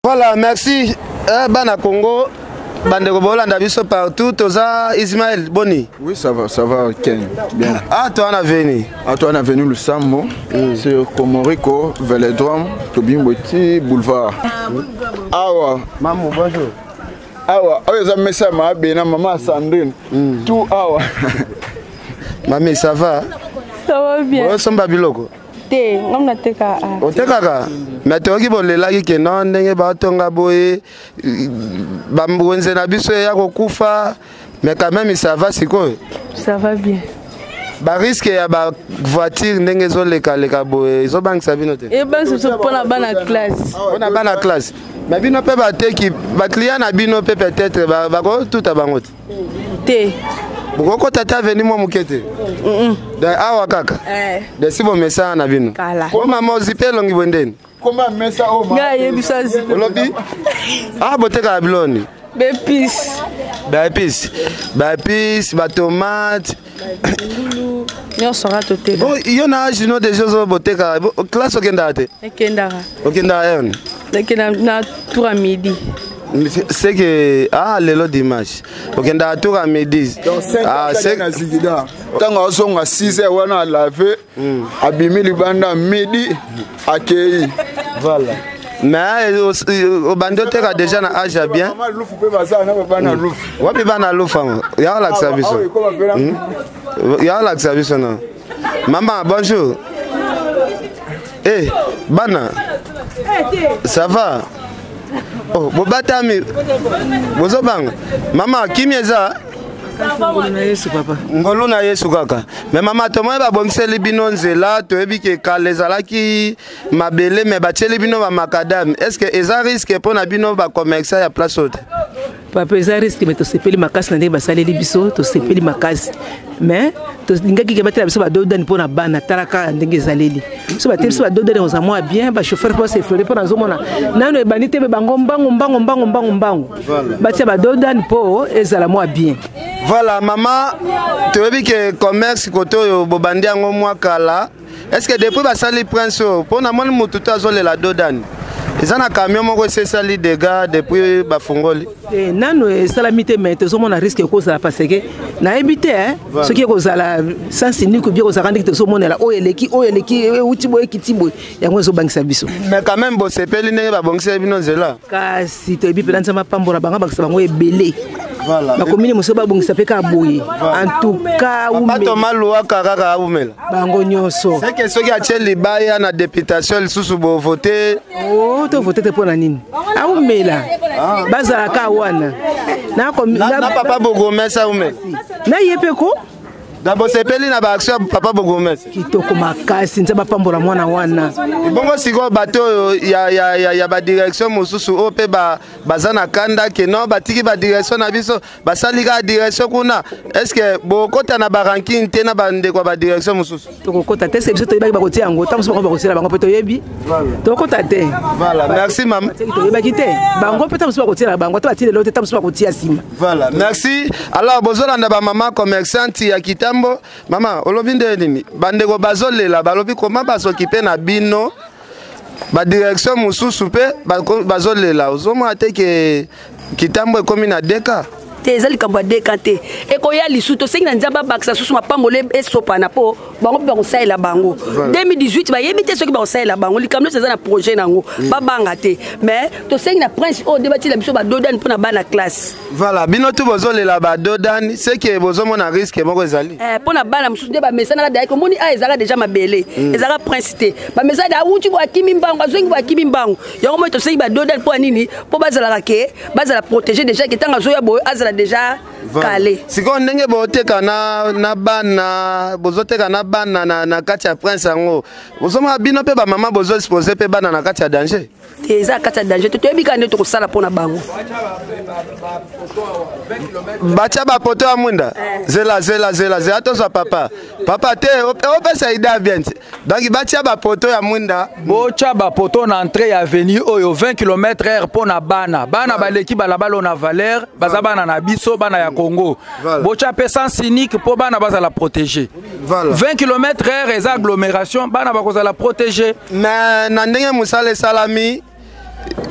Voilà, merci. Eh, bana Congo, bandeko bolanda biso partout, toza Ismaël Boni. Oui, ça va, Ken. Bien. Ah, toi na veni. Ah, toi na venu Lusambo, C'est Komoriko, Velodrome, Tobimboti, Boulevard. Awa. Maman, bonjour. Awa, oyo eza mesa mabe na maman Sandrine. Tout awa. Mami, ça va? Ça va bien. Osomba biloko. Te, ngam natekaka. Otekaka, mais toyoki bolelaki ke no ndenge batonga boye bawenze na biso eya kokufa, mais quand même ça va sikoyo. Ça va bien. Barisque ya bavoiture ndenge ezolekaleka boye ezobangisa bino te? Ebangisa biso mpona bana classe. Mpona bana classe, mais bino mpe bateki, baclient na bino mpe peut-être bakotuta bango te? Te. Bokokota te aveni mwa moke te? Donc awa kaka desi bomesana na bino. O mama, ozipe elongi boye ndeni? Koma mesa oyo. Ngai ayebisa. Olobi ah, botekaka biloni? Baépices. Baépices, baépices, batomate? Nyonso kaka toteka. Bon, yo na age no déjà ozo boteka classe, okendaka te? Ekendaka. Okendaka heure? Ekenda na tour à midi. C'est que ah, lelo dimanche okendaka tour à midi. Donc 5 ah, na zigida, ntango azonga 6 heures wana, alave, abimi libanda midi, akei. Voilà, mais obandi oteka déjà na age ya bien. Lufu mpe baza na bana lufu. Wapi bana lufu yango? Ya olakisa biso, ya olakisa biso. No mama, bonjour. Eh, bana, ça va? Oh, bobatami, bozobanga. Mama, kimi eza? Ngolu na Yesu kaka. Mais mama, tomoni babongiseli bino nzela. Toyebi ke kala ezalaki mabele, mais batieli bino bamacadam. Est ce que eza risque mpo na bino bacommerçant ya place oyo te? Papa, eza risque, mais tosepeli makasi na ndenge basaleli biso. Tosepeli makasi, mais tolingaki ke batela biso bados d'âne mpo na bana. Tala kaka ndenge ezaleli so, bateli biso bados d'âne, kozala mwa bien, bachauffeur mpo baseflore, mpo nazomona nano ebandi te, me bango mbangu mbangu mbangu mbangu mbangu batia bados d'âne mpo ezala mwa bien. Voilà, mama, toyebi ke commerce kote oyo bobandi yango mwa kala. Est ce que depuis basali prince oyo, mpo namoni motu te azolela dos d'âne, eza na camion moko esi esali dégâts depuis bafungoli? Eh, nano esalami te, mais tozomona risque ekozala, parce que nayebi te soki ekozala sens unique bien, ekozalaka ndenge tozomonela oyo eleki, oyo eleki, euti boye, ekiti boye, yango ezobangisa biso. Mais quand même bosepeli ndenge babongiseli bino nzela? Kasi toyebi mpena, Nzambe apambola bango, bakisa bango ebele. Bakomini mosusu babongisa mpe kaka boye, en tout cas. Papa Thomas Luhaka kaka awumela. Bango nyonso. Seke soki atie libaya na députation lisusu, bovote? O, tovote te. Mpo na nini? Aumela, bazalaka wana. Na papa bourgmestre aumela. Na ye mpe ko. Na bosepeli na baaction ya papa bourgmestre? Kitoko makasi, Nzambe apambola mwana wana. Ebongo sikoyo bato oyo ya badirection mosusu oyo mpe baza na kanda ke non, batiki badirection na biso, basali kaka direction kuna, est ce que bokota na barancune te na bandeko ya badirection mosusu? Tokokota te. Se biso toyebaki bakotia yango, ntango mosusu bango bakotiela bango mpe, toyebi tokokota te. Voilà, merci mama. Toyebaki te, bango mpe ntango mosusu bakotiela bango te, batie lelo te, ntango mosusu bakotia nsima. Voilà, merci. Alors bozolanda bamama commerçante ya Kitambo. Mama, olobi nde nini? Bandeko bazolela, balobi koma bazokipe na bino, badirection mosusu mpe bazolela. Ozomona te ke Kitambo ekomi na deka? Te, eza likambo ya deka te. Ekoya lisu, tosengi na Nzambe abakisa susu mapambolo esopana mpo bango mpe bakosalela bango 2018. Bayebi te soki bakosalela bango likambo nyonso eza na projet nango. Babanga te, mais tosengi na prince oyo nde batiela biso bados d'âne mpo na bana classe. Voilà, bino tu bozolela bados d'âne, seke bozomona risque moko ezali. Mpo na bana mosusu nde bamesanaka dayaki. Omoni, a ezalaka déjà mabele, ezalaka prince te. Bamesana, awuti bo akimi mbango, azongi bo akimi mbango. Yango moi tosengi bados d'âne mpo ya nini? Mpo bazalaka ke bazala protégé déjà, ke ntango azoya boye azala déjà kale. Sikoyo ndenge boteka na bana, bozoteka na bana na kati ya prince yango, bozomona bino mpe bamama bozoexpose mpe bana na kati ya danger? Te, eza kati ya danger te. Toyebi kaka nde tokosala mpo na bango. Batya bapoto ya mwinda. Zela, zela, zela, zela, tozwa papa. Papa te, opesa idée bien te. Donc batya bapoto ya mwinda. Botya bapoto na entrée ya avenue oyo, 20 km heure mpo na bana. Bana baleki balabala oyo na valeur, baza bana na biso, bana ya Congo. Botya mpe sens unique mpo bana bazala protégé. 20 km heure eza agglomération, bana bakozala protégé. Mais na ndenge mosala esalami.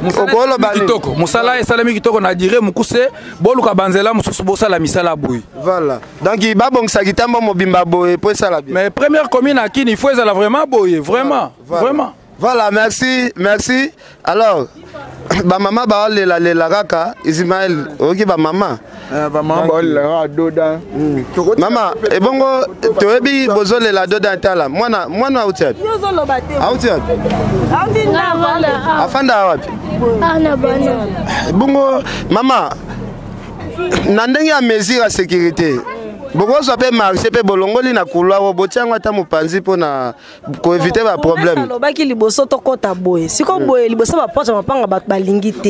Okoloba nini? Kitoko, mosala esalemi kitoko na dire mokuse. Boluka banzela mosusu, bosala misala boye. Voilà, donc babongisa Kitambo mobimba boye po esala bien. Mais première commune à Kin, il faut ezala vraiment boye, vraiment. Voilà. Vraiment. Voilà, merci, merci. Alors, bamama baolelalela kaka. Ismael, oyoki bamama? Bamama baolelaka dos d'âne. Mama, ebongo toyebi bozolela dos d'âne. Tala mwana, mwana auti wapi? Auti wapi? Afanda wapi? Bongo mama, na ndenge ya mesure ya sécurité, bokozwa mpe marché mpe bolongoli na couloir oyo, botia yango ata mopanzi mpona koéviter baproblème. Alobaki liboso tokɔta boye, sikoyo boye liboso baporte ya mapanga, bato balingi te.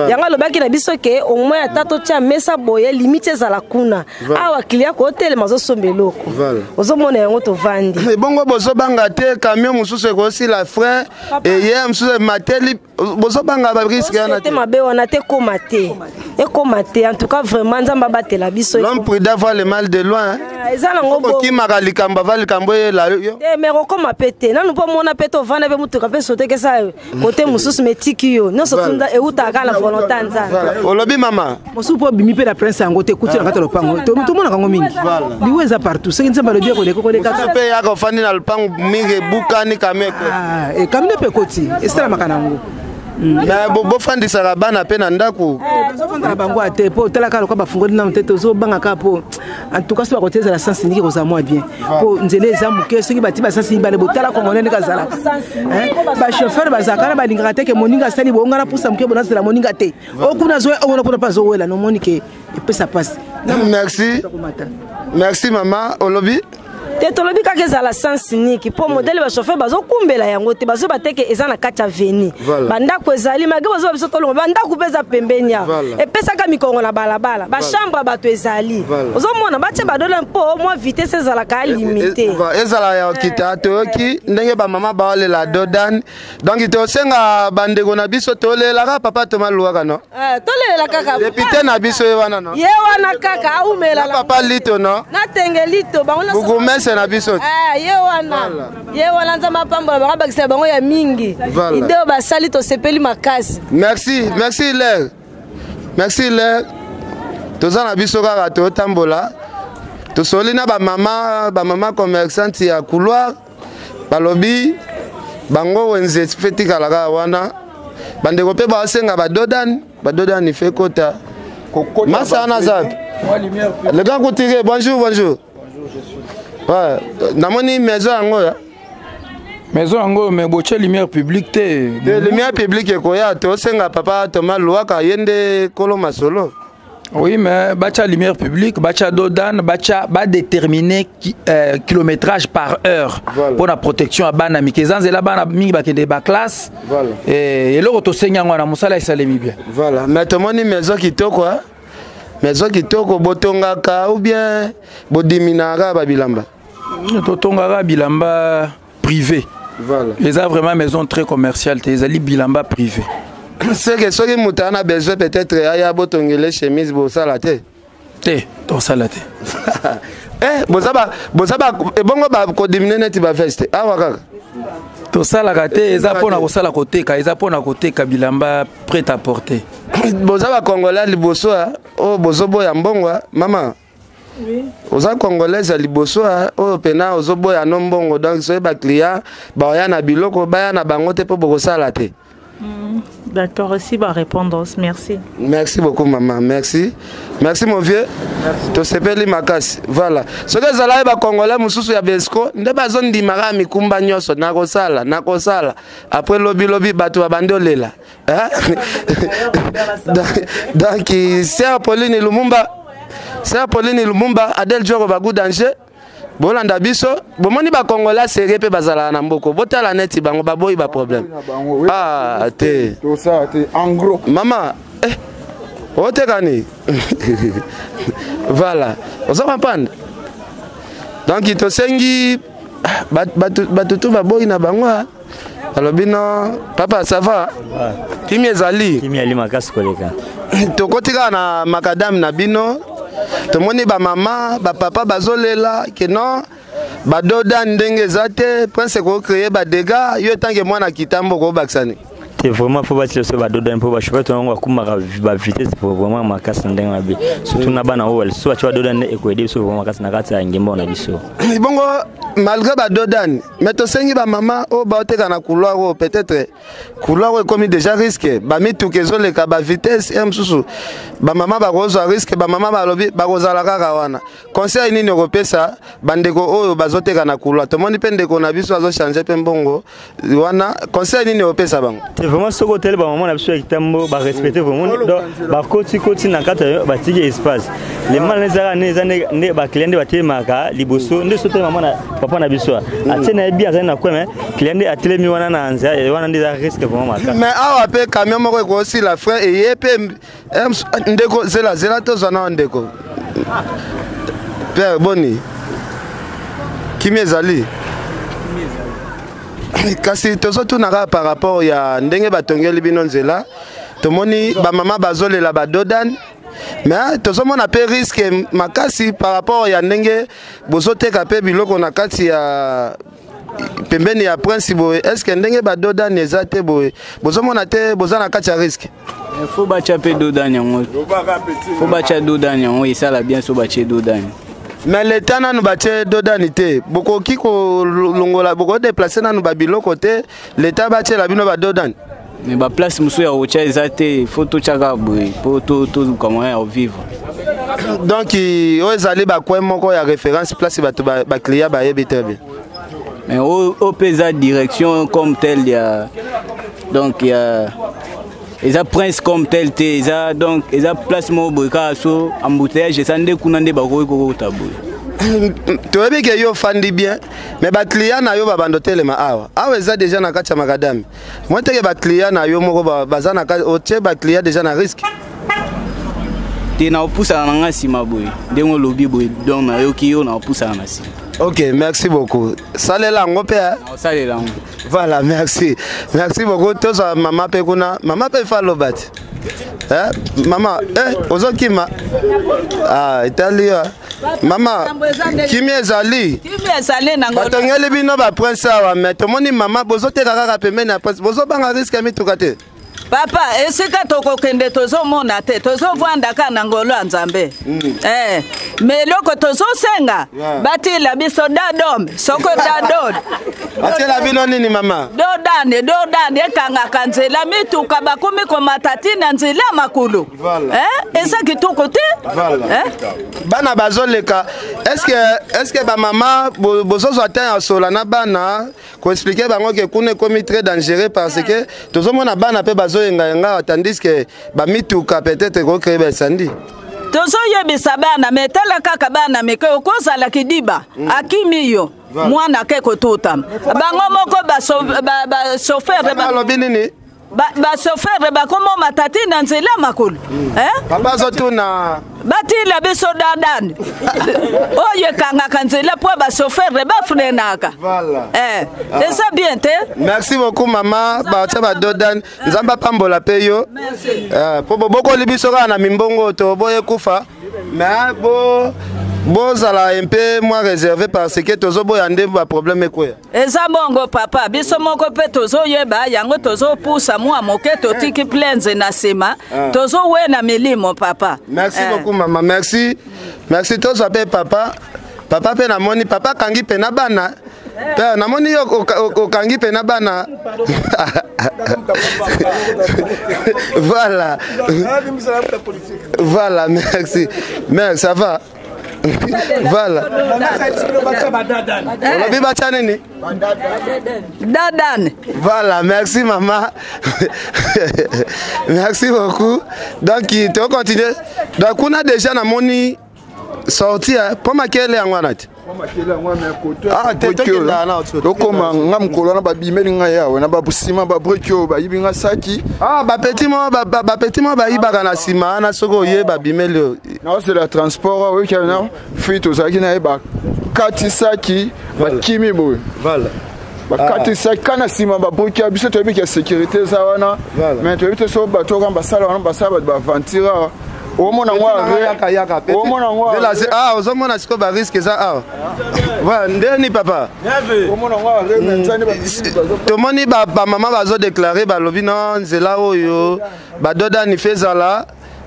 Yango alobaki na biso ke au moins ata totia mesa boye, limite ezala kuna. Awa client kotelema, azosomba eloko. Ozomona yango, tovandi. Ebongo bozobanga te camion mosusu ekosila frein, eye mosusu emateli? Bozobanga barisque wana te te? Mabe wana te, ekóma te, ekóma te. En tout cas, vraiment, Nzambe abatela biso. L'homme prudent voit le mal de loin, hein. Ah, eza nango bongo. Okimaka likambo ava likambo eyela yo. Te, me kokóma mpe te nanu, mpo mona mpe tovanda mpe motuka mpe sotekesa kote mosusu, me etiki yo nyonso. Tunda eutaka kaka na volonté ya Nzambe. Voilà. Olobi mama. Mosusu mpo obimi mpe na prince yango te, ekuti na kati ya lopango. Tomonaka yango mingi, liwa eza partout. Soki Nzambe alobi ekoleka, koleka. Mosusu mpe yaka, ofandi na lopango mingi, ebukani, camion ekoti. Camion mpe ekoti, esalamaka nango. Mais bofandisaka bana mpe na ndako. Bazofanda na bango te, mpo otalaka lokwa bafungoli nano te, tozobanga kaka. Mpo en tout cas so bakotia, ezala sens unique, kozala mwa bien, mpo nzela eza moke. Soki bati basens mibale, botala Congolais ndenge azalaka. Bachauffeur bazalaka na balingaka te ke moninga asali bonga na pusa moke, bonazela moninga te. Okuna azoya, okuna kuna mpe azowela, nomoni ke epesa mpasi. Merci, merci mama. Olobi? Te, tolobi kaka ezala sens unique, mpo modèle bachauffeur bazokumbela yango te, bazoyeba te ke eza na kati ya avenue. Bandako ezali malgré bazoba biso tolongo, bandako mpe eza pembeni awa. Epesaka mikongo na balabala, bachambre ya bato ezali. Ozomona batie ba dos d'âne mpo mwa vitesse ezalaka ya limité. Ezala ya okita. Toyoki ndenge bamama baolela dos d'âne. Donc tosenga bandeko na biso, tolelaka papa Toma Luwaka, no? Tolelela kaka. Député na biso ye wana, no? Ye wana kaka aumela. Na papa Lito, no? Natenge Lito, bango nyonso. Bourgmestre na biso. Ye wana, ye wana, Nzambe apambola bango, abakisela bango ya mingi. Idée oyo basali, tosepeli makasi. Merci, merci Hilaire, merci Hilaire. Toza na biso kaka, totambola, tosoli na bamama, bamama commerçante ya couloir. Balobi bango wenze fe tikala kaka wana. Bandeko mpe baosenga ba dos d'âne, ba dos d'âne fe kota. Masa wana aza wapi? Le grand couturier, bonjour, bonjour. Ouais, namoni maison yango ya Maison yango, mais botie lumière publique te. Te, lumière publique ekoya. Tosenga papa Thomas Luwaka, ye nde kolo masolo. Oui, mais batia lumière publique, batia dos d'âne, batia badéterminer kilométrage par heure. Pour la protection ya bana mike, eza nzela bana mingi bakende baclasse. Eloko tosengi yango wana, mosala esalemi bien. Voilà, mais tomoni maison kitoko, hein? Maison kitoko. Botongaka ou bien bodiminaka babilamba? Totongaka bilamba privé. Eza vraiment maison très commerciale te, ezali bilamba privé. Seke soki moto aza na besoin, peut-être aya botongele chemise, bosala te? Te, tosala te. Eh, boza ba boza ba ebongo bakodimine neti baveste awa kaka? Tosalaka te, eza mpona kosala koteka, eza mpona koteka bilamba prêt à porter. Boza bacongolais liboso oyo bozoboya mbongo. Mama, oza congolaise ya liboso oyo mpena ozoboya no mbongo. Donc soki baclient baoya na biloko, baya na bango te mpo bokosala te. D'accord, aussi ba répondre. Merci. Merci beaucoup maman, merci. Merci mon vieux. Tosepeli makasi. Voilà. Soki ezalaki bacongolais mosusu ya besco nde bazondimaka mikumba nyonso, nakosala, nakosala, après lobi lobi bato babandi olela. Donc sœur Pauline Lumumba, sœur Pauline Lumumba, Adèle Djoro Bagou danger. Bolanda biso, bomoni bacongolais sérieux mpe bazalaka na mboko. Botala neti bango baboyi baproblème. Ah te. Tosala te en gros. Mama, eh, otekani. Voilà, oza comprendre. Donc tosengi bato tu baboyi na bango. Alobi no papa, ça va? Kimi ezali? Kimi ali makasi koleka. Tokoti kaka na macadam na bino, tomoni bamama, bapapa bazolela ke non, ba dos d'âne ndenge eza te, prince ekocréer badégâts. Yo etanke mwana Kitambo, okobakisa nini? Te, vraiment faut batiela biso ba dos d'âne mpo bachauffeur tonango bakumaka bavitesse vraiment makasi na ndenge mabe, surtout na bana oyo. So batie ba dos d'âne, ekoaider biso vraiment makasi na kati ya ngembo na biso. Bongo malgré ba dos d'âne, mais tosengi bamama oyo baoteka na couloir oyo, peut-être couloir oyo ekomi déjà risque, bamituka ezoleka bavitesse ya mosusu, bamama bakozwa risque. Bamama balobi bakozala kaka wana. Conseil nini okopesa bandeko oyo bazoteka na couloir? Tomoni mpe ndeko na biso azochanger mpe mbongo wana. Conseil nini okopesa bango? Te, vraiment soki otali bamama na biso ya kitambo, barespecte vraiment. Donc bakotikoti na kati, batiki espace. Le mal ezalaka nde eza nde baclient nde batelemaka liboso. Nde so telema na papa na biso atie na ye bien, azali na coin, mais client nde atelemi wana na nzela wana, nde eza risque vraiment makasi. Mais awa mpe camion moko ekosila frein, eye mpe ndeko. Zela, zela, tozwa nao ndeko. Père, boni? Kimi ezali, kasi tozotuna kaka par rapport ya ndenge batongeli bino nzela. Tomoni bamama bazolela ba dos d'âne, mais tozomona mpe risque makasi par rapport ya ndenge bozoteka mpe biloko na kati ya pembeni ya prince boye. Est ce que ndenge ba dos d'âne eza te boye, bozomona te boza na kati ya risque? Faut batya mpe dos d'âne yango, faut batya dos d'âne yango, esala bien so batie dos d'âne. Mais leta nanu batie dos d'âne te. Bokoki kolongola, bokodéplacer nanu babiloko te, leta batiela bino ba dos d'âne. Mais baplace mosusu ya kotya eza te, faut totya kaka boye mpo toluka moyen ya kovivre. Donc oyo ezali bacoin moko ya référence, place bato baclient bayebi très bien. Mais oyo mpe eza direction comme tel ya, donc ya eza prince comme tel te, eza donc eza place moko boye kaka. So embouteillage eza nde kuna nde bakoki kokota boye. Toyebi ke yo ofandi bien, mais baclient na yo babanda otelema awa. Awa eza déjà na kati ya macadam. Moi teke baclient na yo moko baza na kati, otie baclient déjà na risque. Te, na opusana na nga nsima boye, ndenge olobi boye, donc nayoki yo, na opusana na nsima. Ok, merci beaucoup. Salela yango mpe. Osalela yango. Voilà, merci, merci beaucoup. Tozwa mama mpe kuna. Mama mpe fa aloba ti. Eh, mama, eh, ozokima. Ah, etali yo. Mama, kimi ezali? Kimi ezali nango. Batongeli bino baprince awa, mais tomoni mama bozoteka kaka pembeni ya prince. Bozobanga risque ya mituka te? Papa, esika tokokende tozomona te, tozovanda kaka na ngolo ya Nzambe. Eh, mais eloko tozosenga, batila biso dos d'âne, soko dos d'âne. Batiela bino nini, mama? Dos d'âne, dos d'âne ekangaka nzela. Mituka bakomi komata ntina nzela ya makolo. Eh, eza kitoko te. Eh? Bana bazoleka, est ce que bamama bozozwa temps ya sola na bana, koexpliquer bango ke kuna ekomi très dangereux? Parce que tozomona bana mpe bazoyengayenga, tandis que bamituka peut-être ekocréer baincendie. Tozoyebisa bana, mais tala kaka bana mike, okozala kidiba, akimi yo mwana ake kotutama bango moko. Bachauffeur alobi nini? Bachauffeur bakomomata ti na nzela makolo. Papa azotuna. Batila biso dos d'âne oyo ekangaka nzela mpo bachauffeur bafreinaka. Eza bien te. Merci beaucoup, mama. Batia ba dos d'âne, Nzambe apambola mpe yo, mpo bobokoli biso kaka na mimbongo. To boye kufa, mais bo bozala un peu moins réservé, parce que tozoboya nde baproblème ekweya. Eza bongo, papa. Biso moko mpe tozoyeba yango, tozopusa mwa moke, totiki plenze na nsima, tozowena milimo, papa. Merci beaucoup, mama. Merci, merci. Tozwa mpe papa. Papa mpe namoni papa akangi mpe na bana. Père, namoni yo okangi mpe na bana. Voilà, voilà, merci. Mais ça va? Voilà, olobi batya nini? Dos d'âne. Voilà, merci maman, merci beaucoup. Donc tocontinue. Donc kuna déjà namoni sortie mpo makele yango wana te. Tokoma nga mokolo wana, babimeli ngai awa na basima babriques oyo, bayibi nga saki. Bapetits mo bayibaka na nsima wana. Soki oye, babimeli oyo. Naosela transport, oyoki na fille tozalaki na ye, bakati saki, bakimi boye. Bakati saki ka na nsima babriques ya biso. Toyebi ke sécurité eza wana, mais toyebi te so bato oyo basala wana, basala bato baaventure awa. Omona ngo Omona ngo. Ah, ozomona sikoyo ba risque eza awa. Voilà, ndeni papa. Omona ngo Tomoni ba ba mama bazo déclarer balobi non nzela oyo badodani fe ezala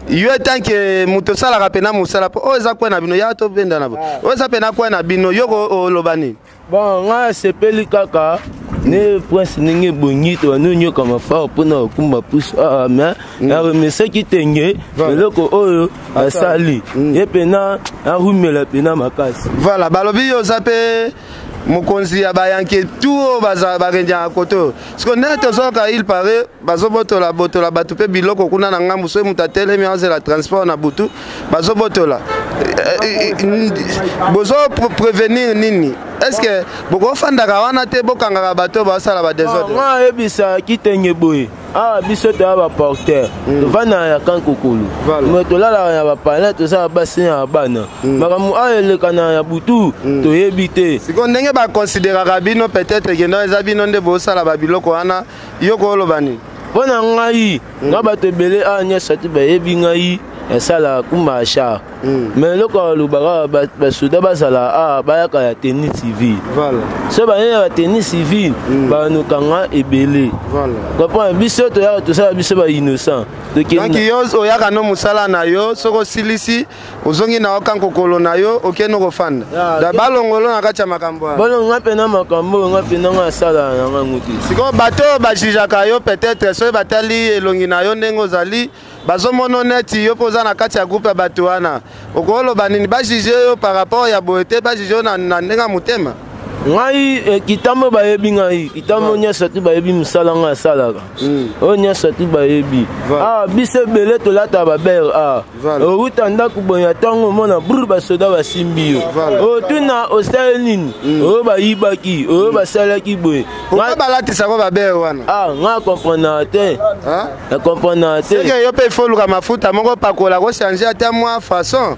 yo etanke moto osalaka mpena mosala mpo oyo eza kwe na bino ya tobenda na bo oyo eza mpena kwe na bino yo oloba nini? Bon, ngai asepeli kaka ne prince ndenge ebongi tobandi onyokama fort mpona kokumba pusu awa mais naremesaki tenge eloko oyo asali ye mpena arumela mpena makasi. Voilà, balobi yo oza mpe mokonzi ya bayanke tu oyo barendiaka kote oyo siko ndenge tozoyoka il paraît bazobotola botola bato mpe biloko kuna na ngambu soki moto atelemi azela transport na butu bazobotola. Bozo prévenir nini? Est ce que bokofandaka wana te, bokangaka bato oyo basala badésordre? Nga ayebisa kitenge boye, awa biso toya baporteur, tovandaka na kankokolo, me tolalaka na bapalin, toza basi na bana. Makambo awa elekana na butu toyebi te. Sikoyo ndenge bakonsideraka bino, peut-être kendo eza bino nde bosala babiloko wana, yo kooloba nini? Mpo na ngai, nga bato ebele awa nyonso te bayebi ngai nasalaka kumba ya char, mais eloko balobaka, basoda bazala awa, bayaka ya tenue civile. So baye ya tenue civile, banokanga ebele comprendre. Biso toyaka tosala biso bainnocent. Donc yo oyaka no mosala na yo, soki osilisi ozongi na oka nkokolo na yo, okende kofanda da balongolo na kati ya makambo wana. Bolongo nga mpena makambo oyo nga mpena nga asalaka na ngango te. Sikoyo bato oyo bajujaka yo, peut-être soki batali elongi na yo ndenge ozali, bazomona neti yo mpo oza na kati ya groupe ya bato wana, okoloba nini? Bajuge yo par rapport ya boye te, bajuge yo na ndenge ya motema. Ngai kitambo bayebi ngai, kitambo nyonso tu bayebi mosala ngai asalaka oyo nyonso tu bayebi. Awa biso ebele tolataka babere awa, outa ndako boye ya ntango omona brr basoda basimbi yo, otuna osali nini, oyo bayibaki, oyo basalaki boye. Pourquoi balatisako babere wana? Ah, ngai comprendre te, na comprendre te. Seke yo mpe ifo oluka mafuta moko pakola kochange ata mwa façon.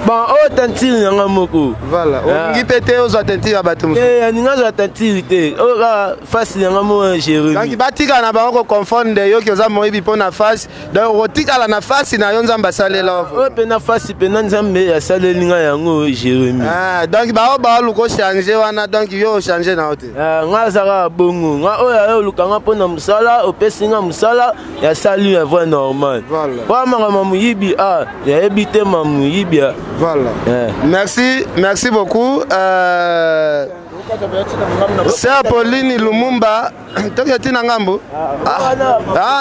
Bon, oyo tentire na nga moko. Voilà, olingi mpe te ozwa tentire ya bato mosusu. Alingi azwa tentire te, oyo kaka face na nga moko ya Jérémi. Donc batikala na bango koconfondre yo ki oza moyibi mpo na face, donc okotikala na face na yo Nzambe asalela. Oyo mpe na face mpe na Nzambe asaleli nga yango, Jérémi. Donc bao baoluka ochange wana, donc yo ochange na yo te. Nga azaka bongo, nga oyo aye oluka nga mpo na mosala, opesi nga mosala ya sali ya voie normale, po makambo moyibi a yayebi te, ma moyibi. Voilà, merci, merci beaucoup, Sœur Pauline Lumumba. Toke na ngambu,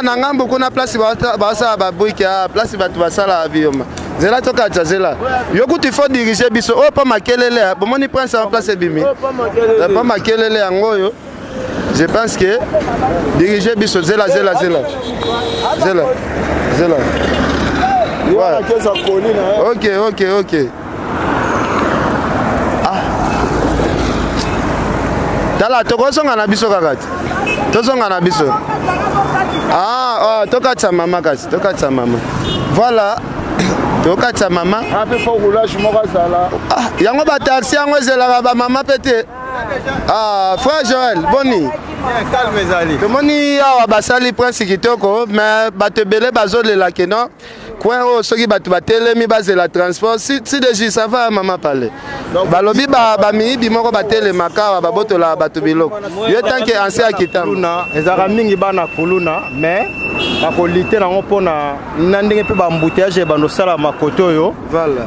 na ngambu kuna place basala babrike, place bato basala biyoma nzela, tokatisa zela. Yo kutu il faut diriger biso oyo mpo makelele bomoni prince en place ebimi mpo makelele yango oyo. Je pense que diriger biso, zela zela zela zela zela. Ok, ah. Tala, tokozonga na biso kaka te, tozonga na biso. Ah, oh, tokatisa mama kasi, tokatisa mama. Voilà, tokatisa mama. Ah, yango bataxi yango ezelaka bamama mpe te. Ah, frère Joël, boni? Tomoni awa basali prince kitoko, mais bato ebele bazolela ke non, coin oyo soki bato batelemi bazela transport si, si deji ça va mama pale balobi bamiyibi moko batelemaka awa, babotolaka bato biloko. Yo tanke ancien ya Kitambo? Ezalaka mingi bana kuluna, mais bakolite nango mpona na ndenge mpe baembouteillage ebanda osalama kote oyo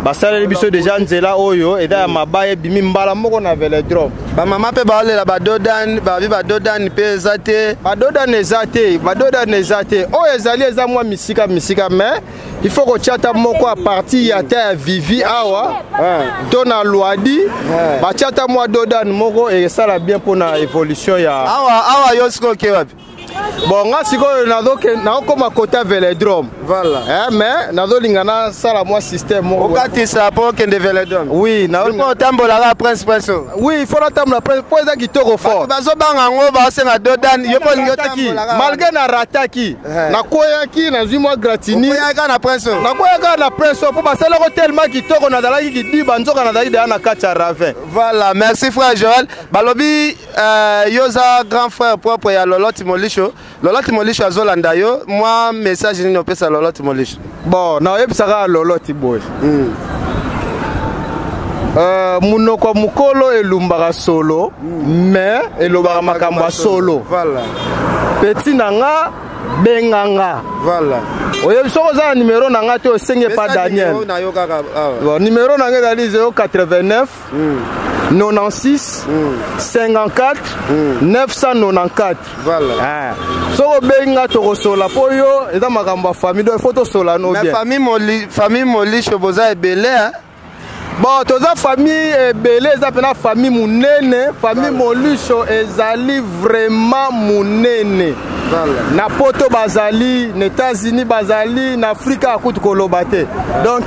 basaleli biso deja nzela oyo eza ya mabaya, ebimi mbala moko na velodrome. Bamama mpe baolela badodan, babi badodan mpe eza te. Badodan eza te, badodan eza te. Oyo ezali eza mwa misika misika, mais il faut kotia ata moko a partir ya ata ya vivi awa to na lwadi, batia ata mwa dodan moko, esala bien mpona évolution ya awa awa. Yo sikoyo oke wapi? Bon, nga sikoyo nazokoma kota velodrome. Voilà. Mais nazolinga nasala mwa système moko. Okatisa mpo okende velodrome? Oui. Mpo otambolaka prince prince? Oui, il faut natambola prince mpo eza kitoko fort. Bazobanga yango, baosenga dodan, yo mpo olingi otambolaka. Malgré narataki, nakweyaki, nazwi mwa gratini. Okweyaka na prince? Nakweyaka na prince mpo basalako tellement kitoko, nazalaki kidiba, nzoka nazalaki deya na kati ya ravin. Voilà, merci frère Joël. Balobi yo oza grand frère propre ya Loloti Molisho. Molisho. Lolote Molisho azolanda yo, mwa message nini opesa Lolote Molisho? Bon, nayebisaka Lolote boye, munoko ya mokolo elumbaka solo, mais elobaka makambo ya solo. Petit na nga, benga nga. Oyebi, soki oza na nimero na nga te, osenge pa Daniel. Bon, nimero na nga ezali 089 96 54 994. Soki obengi nga, tokosola, mpo yo eza makambo ya famille, donc il faut tosola no bien. Famille Molisho boza ebele, hein? Bon, toza famille ebele, eza mpena famille monene. Famille Molisho ezali vraiment monene. Na Poto bazali, na États-Unis bazali, na Afrika akuti koloba te. Donc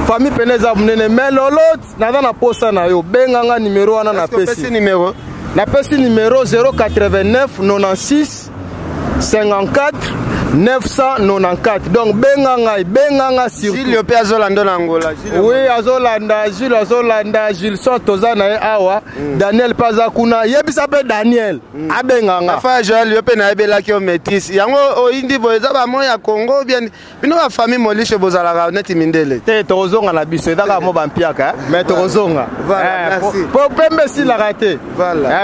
famille pene eza monene. Mais Lolo, naza na posa na yo, benganga nimero wana napesi. Nimero? Napesi nimero 089 96 54 994. Donc benga ngai, benga nga surtout. Gilles mpe azolanda na Angola. Oui, azolanda. Gilles azolanda, Gilson toza na ye awa. Daniel mpe aza kuna, yebisa mpe Daniel abenga nga. Afa Joel, yo mpe nayebelaki yo métis yango oyindi boye, eza bamo ya Congo bien. Bino bafamille Molisho bozalaka neti mindele. Te, tokozonga na biso, eza kaka mo bampiaka, mais tokozonga po pembe esilaka te.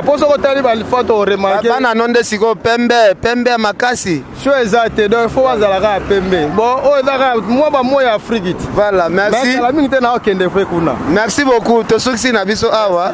Po soki otali balifa, toremarquer bana no nde sikoyo pembe pembe ya makasi. So eza te, donc faut bazala kaka pembe. Bon, oyo eza kaka mwa bamo ya Afrique ti. Voilà, merci. Kala mingi te na okende fe kuna. Merci beaucoup, tosukisi na biso awa.